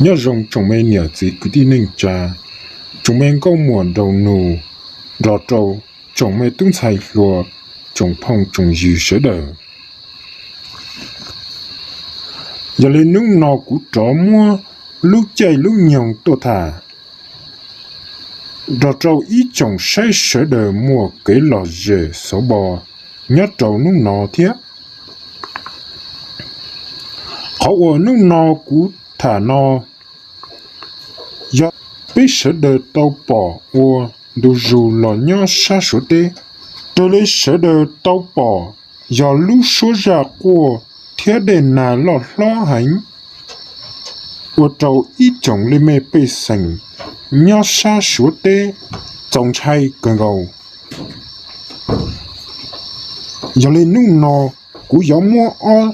Nyob zoo tsoom me niam txiv kwv tij neej tsa, tsoom me nkauj muam nraug nus, nrog rau tsoom me tub ntxhais hluas, tsoom phooj tsoom ywg sawv daws. Yog li hnub no kuv rov muab lub caij lub nyoog tuaj tham nrog rau ib tsoom saib sawv daws muaj kev lom zem xov npo nyob rau hnub no thiab. Qhov uas hnub no kuv tham no yog peb sawv daws tau pom ua ntu zus los nyob sab Suav teb. Raws li sawv daws tau pom, yog lub suab zaj quaj thiab dej nag loj hlob heev, ua rau ib tsoom li mej pej xeem nyob sab Suav teb txaus ntshai kawg nkaus. Yog li hnub no kuv yuav muab ob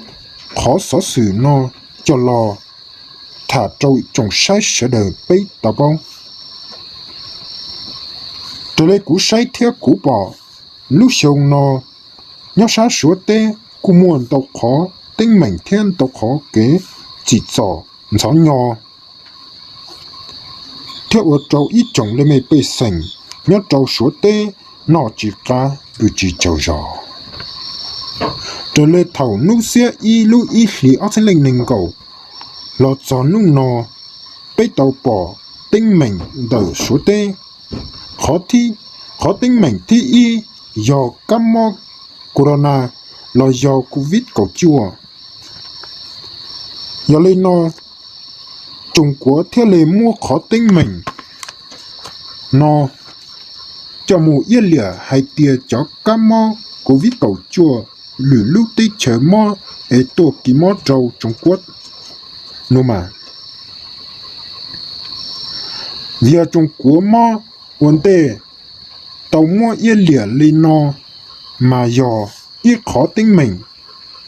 qhov xov xwm no coj los tham rau tsoom saib sawv daws peb tau paub. Raws li kuv saib thiab kuv pom, lub xyoo no nyob sab Suav teb kuj muaj ntau qhov teeb meem thiab ntau qhov kev tsim txom ntxhov nyo, thiab ua rau ib tsoom li mej pej xeem nyob rau Suav teb noj tsis qab pw tsis tsaug zog. Raws li thaum hnub xiab ib lub ib hlis ob txhiab leej nees nkaum los txog hnub no, peb tau pom teeb meem ntawm Suav teb. Qhov teeb meem thib ib yog kab mob corona los yog covid kaum cuaj. Yog li no, Tsoom Kuav thiaj li muab qhov teeb meem no coj mus iab liam hais tias cov kab mob covid kaum cuaj lwm lub teb chaws mob es tuaj kis mob rau Tsoom Kuav no mas, vim yog Tsoom Kuav mob ua ntej tau muab iab liam li no mas yog ib qhov teeb meem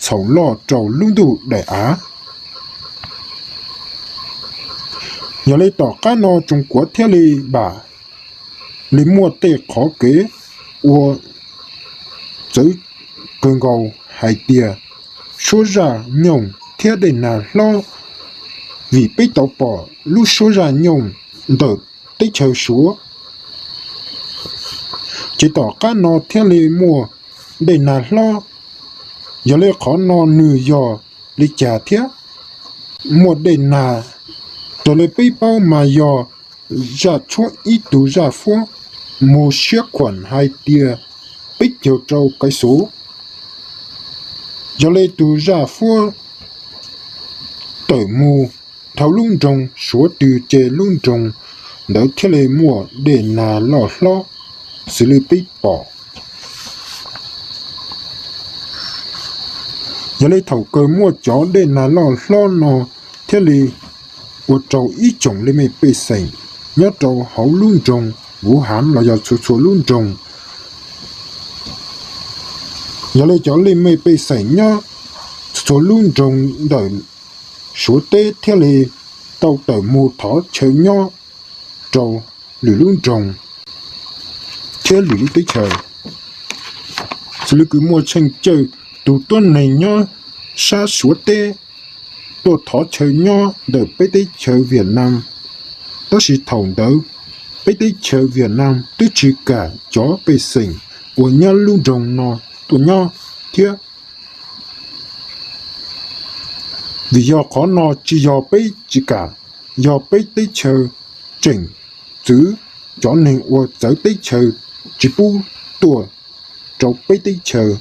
txhaum loj rau lub ntuj daim av. Yog li tom qab no Tsoom Kuav thiaj li npam li muaj tej qhov kev ua txawv kawg nkaus hais tias suab zaj nyoog thiab dej nag hlob, vim peb tau pom lub suab zaj nyoog ntawm teb chaws Suav, ces tom qab no thiaj li muaj dej nag hlob. Yog li qhov no nws yog li cas thiab? Muaj dej nag, raws li peb paub mas yog zaj tshuab ib tug zaj fuab mus siab khuam hais tias peb caug rau kais xuv. Yog li tus zaj fuab tawm mus dhau lub nroog Suav twg ces lub nroog ntawd thiaj li muaj dej nag loj hlob xws li peb pom. Yog li thaum kawg muaj cov dej nag loj hlob no thiaj li ua rau ib tsoom li mej pej xeem nyob rau hauv lub nroog Vuv Hav los yog txhua txhua lub nroog, yog li cov li mej pej xeem nyob txhua txhua lub nroog ntawm Suav teb thiaj li tau tawm mus thov chaw nyob rau lwm lub nroog thiab lwm lub teb chaws. Xws li kws muaj tsheej cawj tug tuab neeg nyob sab Suav teb tuaj thov chaw nyob ntawm peb teb chaws Viaj Nam, tab sis thaum ntawd peb teb chaws Viaj Nam twb tsis kam cov pej xeem uas nyob lub nroog no tuaj nyob thiab. Vim yog qhov no tsis yog peb tsis kam, yog peb teb chaws tseem txwv cov neeg ua txawv teb chaws tsis pub tuaj rau peb teb chaws,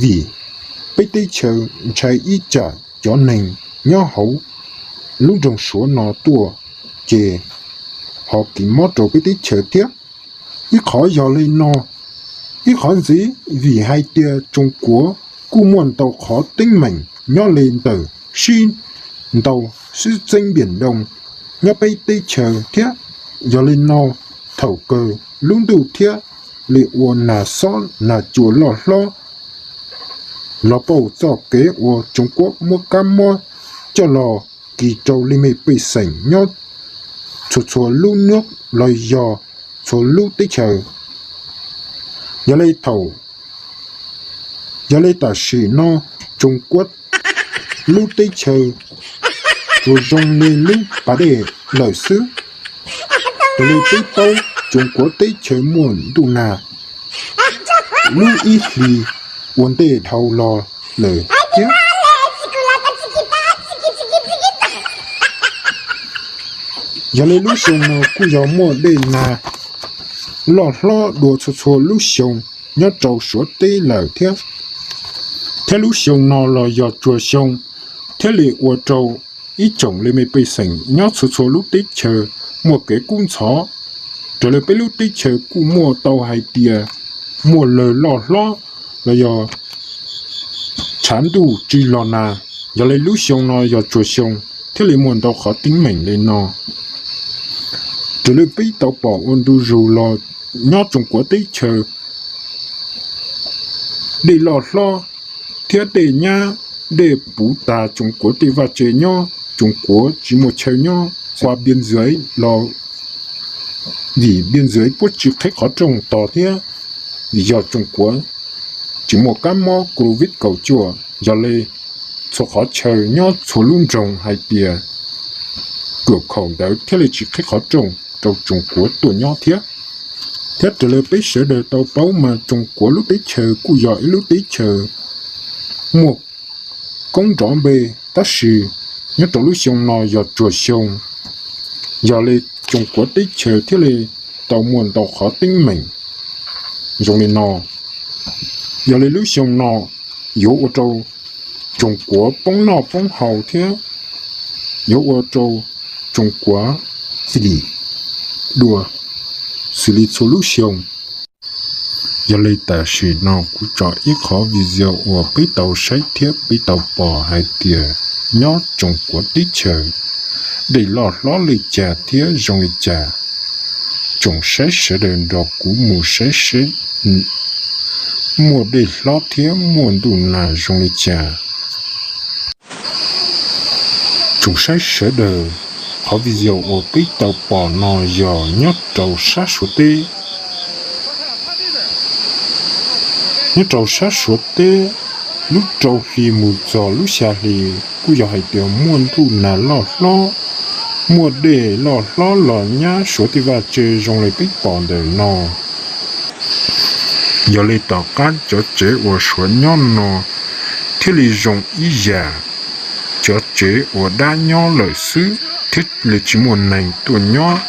vim peb teb chaws ntshai ib tsam cov neeg nyob hauv lub nroog Suav no tuaj ces ho kis mob rau peb teb chaws thiab. Ib qhov yog li no, ib qhov ntxiv vim hais tias Tsoom Kuav kuj muaj ntau qhov teeb meem nyob li ntawm sib ntaus sib txeeb npiam nroo nyob peb teb chaws thiab. Yog li no, thaum kawg lub ntuj thiaj li ua nag xob nag cua loj hlob los pauj txoj kev uas Tsoom Kuav muab kab mob coj los kis rau li mej pej xeem nyob txhua txhua lub nub los yog txhua lub teb chaws. Yog li thaum, yog li tam sim no Tsoom Kuav lub teb chaws tsuas zoo li lub pas dej lawm xwb. Raws li peb paub, Tsoom Kuav teb chaws muaj ntuj nag lub ib hlis ua ntej dhau los lawm thiab. Yog li lub xyoo no kuj yog muaj dej nag loj hlob dua txhua txhua lub xyoo nyob rau Suav teb lawm thiab. Thiab lub xyoo no los yog tsuag xyoo, thiaj li ua rau ib tsoom li me pej xeem nyob txhua txhua lub teb chaws muaj kev kub ntxhov. Raws li peb lub teb chaws kuj muaj tau hais tias muaj lawg loj hlob los yog tshav ntuj tsis los nag. Yog li lub xyoo no yog tsuag xyoo, thiaj li muaj ntau qhov teeb meem li no. Raws li peb tau pom ua ntu zus los, nyob Tsoom Kuav teb chaws dej loj hlob thiab dej nyab, dej puv tas Tsoom Kuav tej vaj tse nyob, Tsoom Kuav tsis muaj chaw nyob, qua biên giới los vim biên giới puab tsis qhib qhov rooj tos thiab, vim yog Tsoom Kuav tsis muaj kab mob Covid kaum cuaj. Yog li txhua qhov chaw nyob txhua lub nroog hais tias kws khaum ntawd thiaj li tsis qhib qhov rooj rau Tsoom Kuav tuaj nyob thiab. Thiab raws li peb sawv daws tau paub mas Tsoom Kuav lub teb chaws kuj yog ib lub teb chaws muaj koob nrov npe, tab sis nyob rau lub xyoo no yog tsuag xyoo. Yog li Tsoom Kuav teb chaws thiaj li tau muaj ntau qhov teeb meem zoo li no. Yog li lub xyoo no yuav ua rau Tsoom Kuav poob noj poob haus thiab yuav ua rau Tsoom Kuav filim dua xws li txhua lub xyoo. Yog li tam sim no kuv tso ib qhov video uas peb tau saib thiab peb tau pom hais tias nyob Tsoom Kuav teb chaws dej loj hlob li cas thiab zoo li cas. Tsoom saib sawv daws nrog kuv mus saib seb muaj dej hlob thiab muaj ntuj nag zoo li cas. Tsoom saib sawv daws, qhov video uas peb tau pom no yog nyob rau sab Suav teb. Nyob rau sab Suav teb, lub rau hli mus txog lub xya hli kuj yog hais tias muaj ntuj nag loj hlob, muaj dej loj hlob los nyab Suav tej vaj tse zoo li peb pom ntawm no. Yog li tom qab cov tsev uas Suav nyob no thiaj li zoo ib yam cov tsev uas dab nyob lawm xwb, thiaj li tsis muaj neeg tuaj nyob,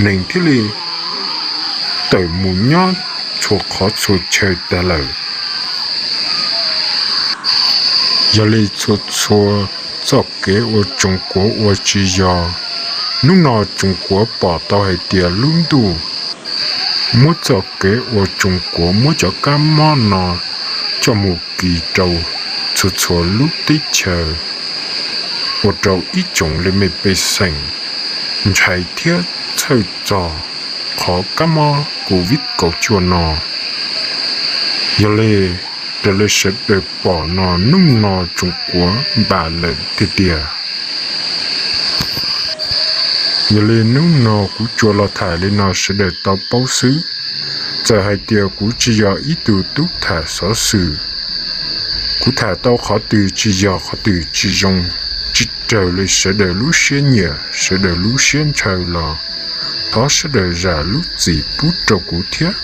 neeg thiaj li tawm mus nyob txhua qhov txhua chaw tag lawm. Yog li txhua txhua txoj kev uas Tsoom Kuav ua tsis yog, hnub no Tsoom Kuav pom tau hais tias lub ntuj muab txoj kev uas Tsoom Kuav muab cov kab mob no coj mus kis rau txhua txhua lub teb chaws, ua rau ib tsoom li me pej xeem ntshai thiab txhawj txog qhov kab mob Covid kaum cuaj no. Yog li raws li sawv daws pom no, hnub no Tsoom Kuav npam lawm tiag tiag. Yog li hnub no kuv tsuas los tham li no sawv daws tau paub xwb. Txawm hais tias kuv tsis yog ib tug tub tham xov xwm, kuv tham tau qhov twg tsis yog qhov twg tsis zoo, tsis raws li sawv daws lub siab nyiam sawv daws lub siab ntshaw los thov sawv daws zam lub txim pub rau kuv thiab.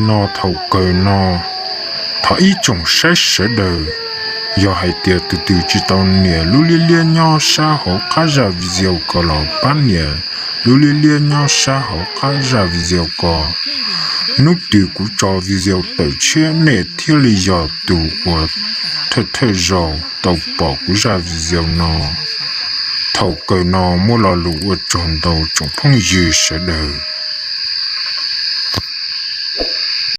No thaum kawg no, thov ib tsoom saib sawv daws, yog hais tias tus twg tsis tau nias lub liab liab nyob sab hauv qab zaj video ko los pab nias lub liab liab nyob sab hauv qab zaj video ko. Hnub twg kuv tso video tawm tshiab nej thiaj li yog tus uas thawj thawj zaus tau pom kuv zaj video no. Thaum kawg no muaj lo lus ua tsaug ntau tsoom phooj ywg sawv daws.